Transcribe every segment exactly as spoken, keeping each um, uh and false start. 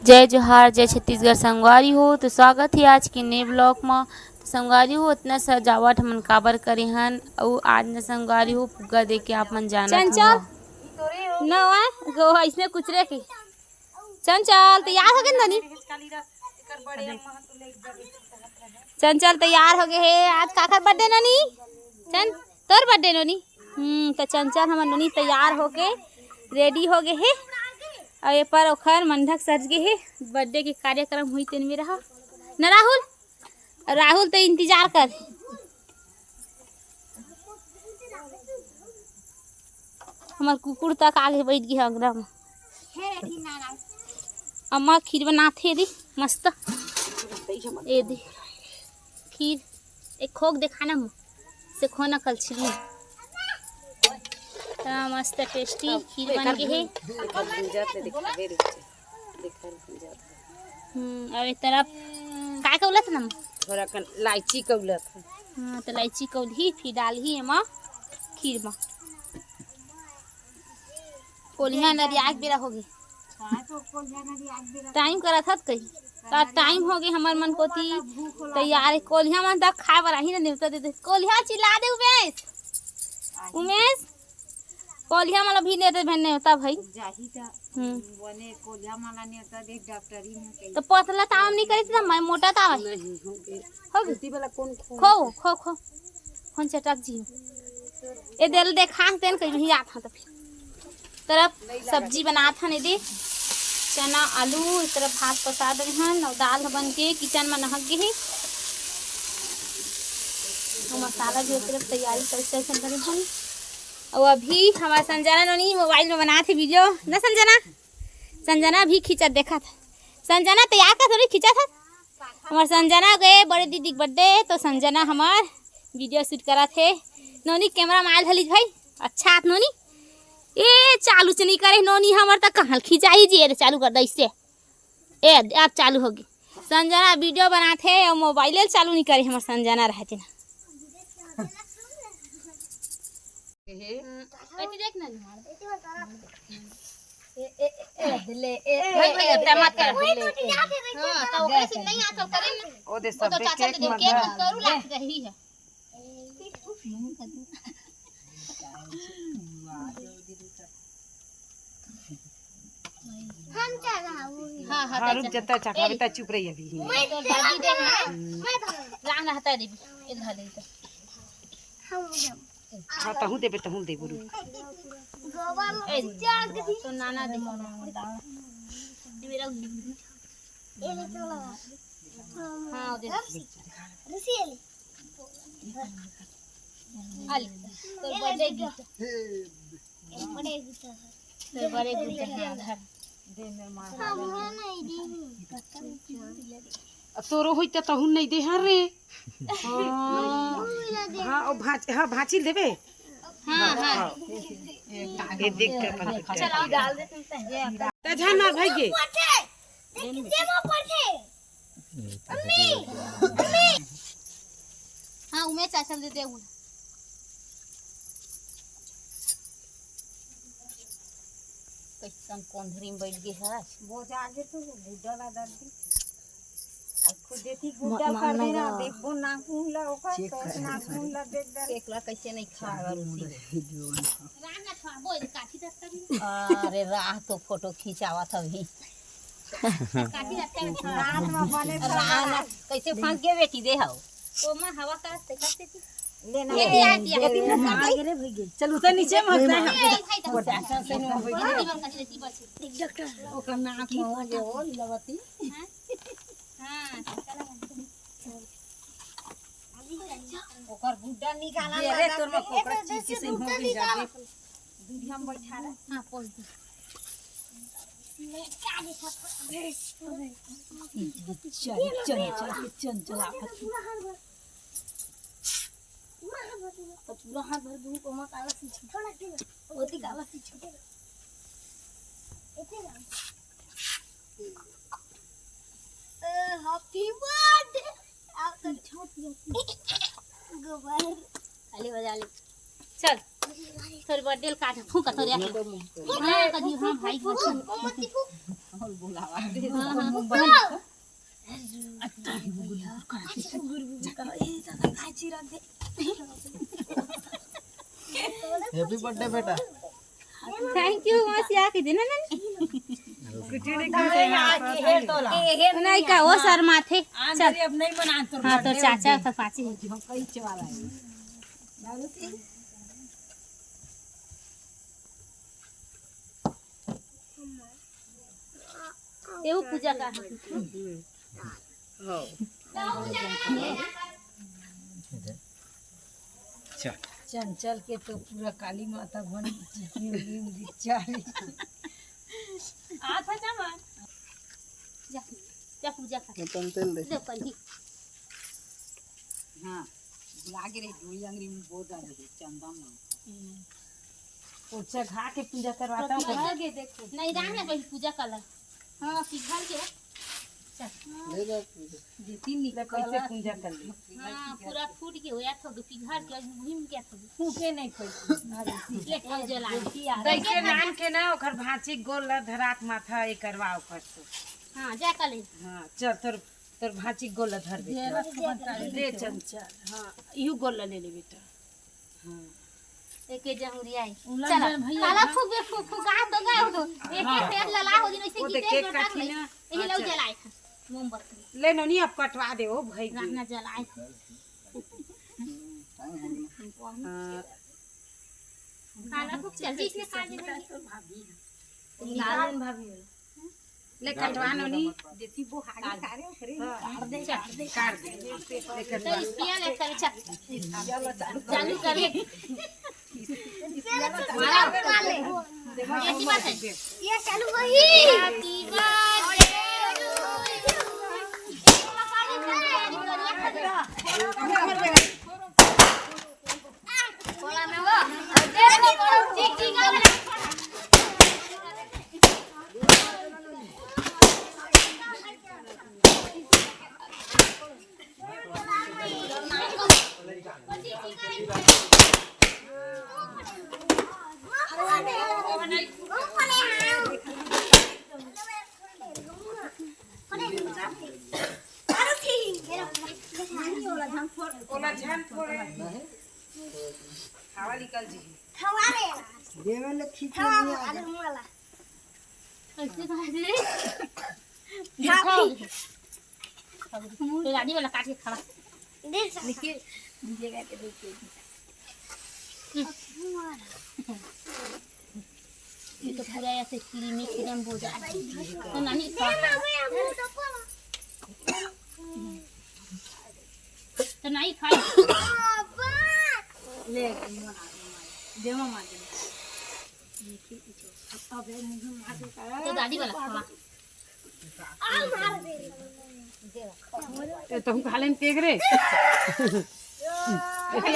जय जोहार, जय छत्तीसगढ़ संगवारी हो। तो स्वागत हे आज के नए vlog म। तो संगवारी हो, अतना सजावट हमन काबर करे हन, अउ आज न संगवारी हो, फुग्गा दे के आप मन जानत चंचल, हव। नवा गो अइसने कुचरे के। चंचल, तैयार हो गे नोनी? चंचल तैयार हो गे हे। आज काकर birthday नोनी? चन-, तोर birthday नोनी? हम्म, तो चंचल हमर नोनी तैयार होके ready हो गे हे। अउ ए पर ओखर मंडक सज गे हे, birthday के कार्यक्रम होही तेन में रहा न राहुल? राहुल तो इंतजार कर। हमर कुकुर तक आगे बैठ गे हे अंगना में। अम्मा खीर बनात हे दी मस्त। ए दे खीर, एक खोक देखाना मुँह से खोना कलछली। इतना मस्त tasty खीर बन गे हे। हम्म, अउ ए तरफ का कौलत ना? थोड़ा कन लाइची कौलत हे। हाँ, तो लाइची कौलही, फिर डालही एमा खीर मा। कोलिहा नरिया के बेरा हो गे। Time करत हत कही। त time हो गे हमर मन कोती तैयार हे। कोलिहा मन तक खाए बर आही ना, नेवता दे दे। कोलिहा चिल्ला दे उमेश। उमेश, कोलिहा मन ला भी नेवता भेन नेवता भाई। जाही त हम्म। बने कोलिहा मन ला नेवता दे डॉक्टरी में कही। तो पतला ताव नहीं करी थी ना, मैं मोटा ताव है। नहीं, हो गे। हो गे? धरती वाला कौन खो? खो, खो, खो। कौन चटक जी? ए देल देखा तेन कहीं भी आता तो फिर। तरफ सब्जी बनात हन एदे, चना, आलू, ए तरफ भात पसा दे हन, अउ दाल ह बन के kitchen में नहक गे हे। अउ मसाला भी ए तरफ तैयारी कर, कर, कर करे हन। अउ अभी हमार संजना नोनी mobile में बनात हे video, ना संजना? संजना अभी खींचत देखत हे। संजना तैयार का थोड़ी खींचत हे। हमार संजना के बड़े दीदी के birthday, तो संजना हमार video shoot करत हे। नोनी camera माल हलीज भाई, अच्छा आत नोनी। ए, चालू से नहीं करे नोनी, हमर त कहाँ खिंचाई जी। ए, चालू कर दे इससे। ए, अब चालू होगी। संजना video बनात हे अउ mobile चालू नहीं करे, हमर संजना रहते ना। ए, ए, ए, ए, ले, ए, ए, भाई, भाई, ए, इतना मत कर। ले, ए। हाँ, तो ओकरे से नहीं आता करे ना। ओ दे वो तो सब चाचा cake के मत cake बा। करू लाग रही है। हम चढ़ाऊ। हाँ, हाँ, हाँ, रुक जा, तैं चढ़ाबे, तैं चुप रही अभी। मैं तो दादी दे ना। मैं तो रांग हटा देबी। इधर ले तो। हम, हम। हाँ, तहूँ देबे, तहूँ देबे, रुक। गोबर ए, चढ़ गई। तो नाना दे। मेरा ये ले तो लगा। हाँ, दे। रस्सी, रस्सी ले। अली, तोर birthday gift। बड़े gift है। तोर बड़े gift है, धर। हम हो नहीं दी। अब तोरो होई त तहूँ नहीं दे, हाँ रे। हाँ। हाँ, ओ भांच-, हाँ, भांची ल देबे। हाँ, हाँ। ये देख के अपन चल, डाल दे। त झन मार भाई के। हाँ, उमेश चाचा दे दे। कैसन कोंधरी में बैठ गए है। वो जागे तो गुड्डा ला दर्द। आ खुद देती गुड्डा कर देना, देखबो नाक मुंह ला ओकर, तो नाक मुंह ला देख दे। एक ला कैसे नहीं खा रहा रुसी। राह ना खाबो, काफी दस तक। अरे राह तो फोटो खिंचावा था अभी। काफी दस तक। राह ना बने तो राह ना, कैसे फंस गए बेटी दे हाउ। तो मैं हवा का से कैसे थी? लेना ये है। दिया, दिया। ये भी फंस गए रे भैया। चल उतर नीचे मत जाए। ए, भाई, तो अच्छा से नो भाई। जीवन का जीवन। ओकर नाक में हो गए, ओ लवती। हाँ? हाँ, चलो। ओकर गुड्डा निकाला ये रे, लगा तोर में के। कोकरा चीज से हो गई जाके। दूध हम बैठा रहे। हाँ, पोस दे। चल, चल, चल, चल, चल, चल, आप। पूरा हाथ भर दूँ, कोमा काला से छूट। ओती काला से छूट। Happy birthday। गोबर। ताली बजा ले। चल। तोर birthday ल काट, फूंक तोर आके। हाँ, कभी हाँ भाई, फूंक, फूंक। मोमबत्ती फूंक। Happy birthday बेटा। Thank you, मस्त या के देना ना। नहीं का, वो शर्माथे। चल। हाँ, तो चाचा का पाची। ये वो पूजा का है। हाँ। चंचल के तो पूरा काली माता बन गिच्चा रे। आ था चमन। जा, जा पूजा कर। अपन तेल दे। ले पढ़ी। हाँ, लागे रे, डोरी अंगरी में बहुत डाले रे, चंदा में। पोछा घा के पूजा करवाता हूँ। नहीं, राम ने पहले पूजा कर ला। हाँ, पिघल के। चल। ले जा पूजा। दे तीन ले, निकल कैसे पूजा कर ले? हाँ, पूरा फूट के होया था, पिघल के, आज मुहिम क्या था? फूटे नहीं कोई। ले, खाओ जला। कैसे नान के ना, ओकर भांची गोल ला धरात माथा, ए करवा ओकर तो। हाँ, जा कर ले। हाँ, चल, तोर, तोर भांची गोल ला धर दे। दे चंचल। हाँ, इहू गोल ला ले ले बेटा। हाँ। एके जहुरी आई। उलझन चला, भैया काला ना। फूक बे, फूक, फूक, आ तो गए हो तो। एक, हाँ। एक पेड़ लला हो दिन, ऐसे वो की देख, तेज एक बटा काठी गई। ना। यही हाँ, लो चल। जलाए था, मोमबत्ती। ले ननी, अब कटवा दे, ओ भाई जी। रहना जलाए था। हाँ। काला फूक चल, इसने काट दे। नारायण भाभी। ले कटवा नोनी। देती वो हाड़ी कारे ओकरे में काट दे, काट दे, काट दे। ले तो कटवा। इस पिया ले, चल, चल। चालू कर ले। मारा। ऐसी बात है। ये चालू वही। Happy birthday to you। ओला झन फोड़े। हवा निकल जी। खवा रे। देवे ले खींच खवा ले। अरे मुआला। ऐसे कहा दे। खा। तो दादी वाला काट के खवा। दे। देखिए, दीजिएगा तो देखिए। ये तो पूरा ऐसे क्रीमी क्रीम हो जाए। तो नानी खा। तो नहीं खाई। ले, देवा मार दे। तो दादी वाला खा। ए, तहु खा लेन केक रे।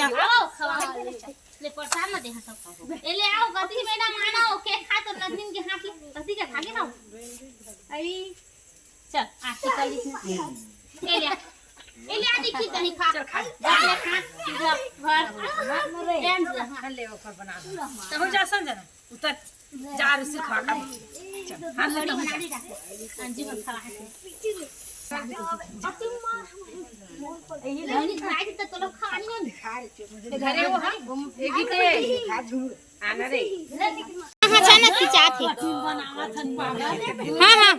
आओ, खवा ले। ले, प्रसाद न दे, हाँ, सब। ए, ले आओ, गति में ना मानो, केक खा तो नंदिन के हाथ की, गति के खा के ना। आई, चल, आरती कर ली। ए, ले आ। ए, ले आ, देखी, कहीं खा। चल, खा। ले, खा। भर। ले, आ, ले, हाँ। ले, ओकर बना दे। तहु जा, संजना। उतर, जा रे, सिर खा, खा। चल, हाथ ले, बड़ी बना दे जा। अंजी को खवा है। यही नहीं खा दे तो लोग खा नहीं। घरे वो है, एक ही ते। आना रे। हाँ, अचानक की चाहत है। हाँ, हाँ।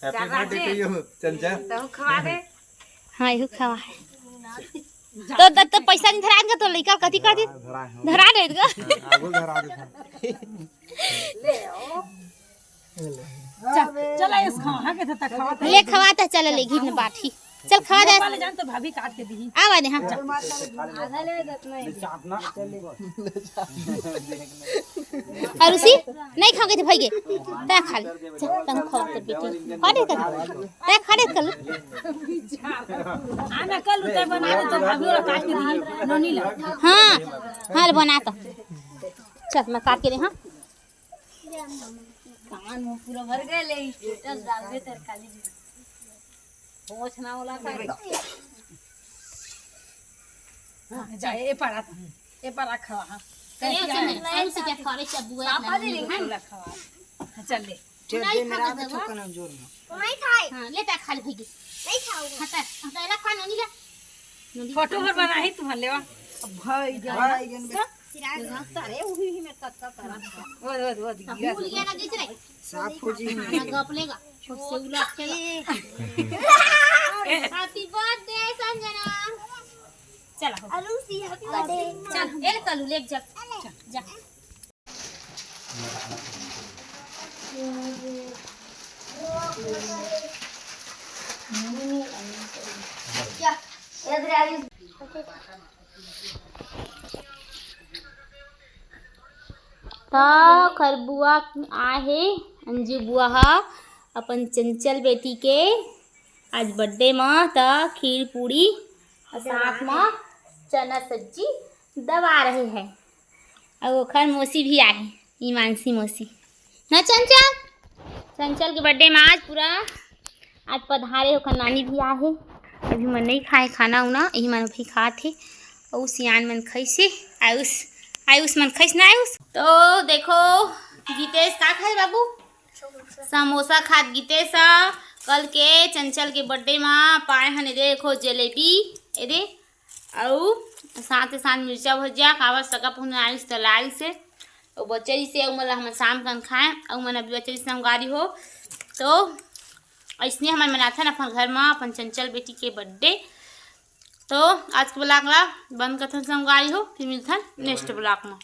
Happy birthday to you, चंचल। तो खवा दे। हाँ, यहू खवा है। तो, तो, तो पैसा नहीं धरा इनका, तो लइका कथी कर दी? धरा है। धरा दे इनका। हाँ, आगू धरा दे। ले आओ। चल, चला, इस खवा, हाँ, के तो खवा। ले खवा तो चल, ले घी में बाटी। चल, खवा दे। वाले जान तो भाभी काट के दी। आवा दे, हाँ। आधा ले दे, इतना ही। और उसी नहीं खाओगे तो भाई के। तै खा ले। चल, तम खवा तो बेटी। खा दे कर। तै खा दे कर। आना कल उतर बना दे तो भाभी वाला काट के दी। नोनी ला। हाँ, हाँ, बना तो। चल, मैं काट के दे, हाँ। सामान में पूरा भर गए ले, status डालबे तेरे काली जी। पहुंचना वाला था। हाँ, जा, ए पारा था। ए पारा खवा, हाँ। अरे, कैसे उसे आए? नहीं, ऐसे क्या खा ले, सब बुआ साफा अपना दे नहीं लेंगे, खाए। पूरा खवा। हाँ, चल ले। चल, नहीं दे, मेरा खाते आवे तो। कौन जोर में। नहीं खाए। हाँ, ले पैक खा ले, भैया। नहीं खाऊंगा। हटा, हटा, एला खा, नोनी ले। नोनी फोटो खा। भर बनाही तुम्हार लेवा। अब भाई जान। भाई जान बे। तो? अरे, वही ही में कच्चा करा। वो, वो, वो, हाँ, गिरा भूल था। गया ना, गिर रहे। साफ हो जी। खाना गप लेगा। छोट से उलट के ला। Happy birthday, Sanjana. चला, हो। अरुण सी, happy birthday। चल, ए कलू, ले जा। चल, जा। त खरबुआ आहे, अंजू बुआ ह अपन चंचल बेटी के आज birthday म, त खीर पूरी अउ साथ म चना सब्जी दबा रहे हैं। अउ ओखर मौसी भी आहे, हिमांशी मौसी। ना चंचल, चंचल के birthday म आज पूरा, आज पधारे ओखर नानी भी आहे। अभी मन नहीं खाए खाना उना, यही मन अभी खात हे। अउ सियान मन खैसे, आयुष, आयुष मन खैस ना आयुष। तो देखो, गीतेश का खाए बाबू? समोसा खात गीतेश ह। कल के चंचल के birthday म पाए हन, एदे देखो जलेबी, एदे अउ साथ ही साथ मिर्चा भुजिया, काबर सगा पुन आइस त लाइस हे। अउ बचे रहिसे, अउ मन ल हमन शाम कन खाए, अउ मन अभी बचे रहिसे संगवारी हो। तो अइसने हमन मनाथन अपन घर म अपन चंचल बेटी के birthday। तो आज के vlog ला बंद करथन संगवारी हो, फिर मिलथन next vlog म।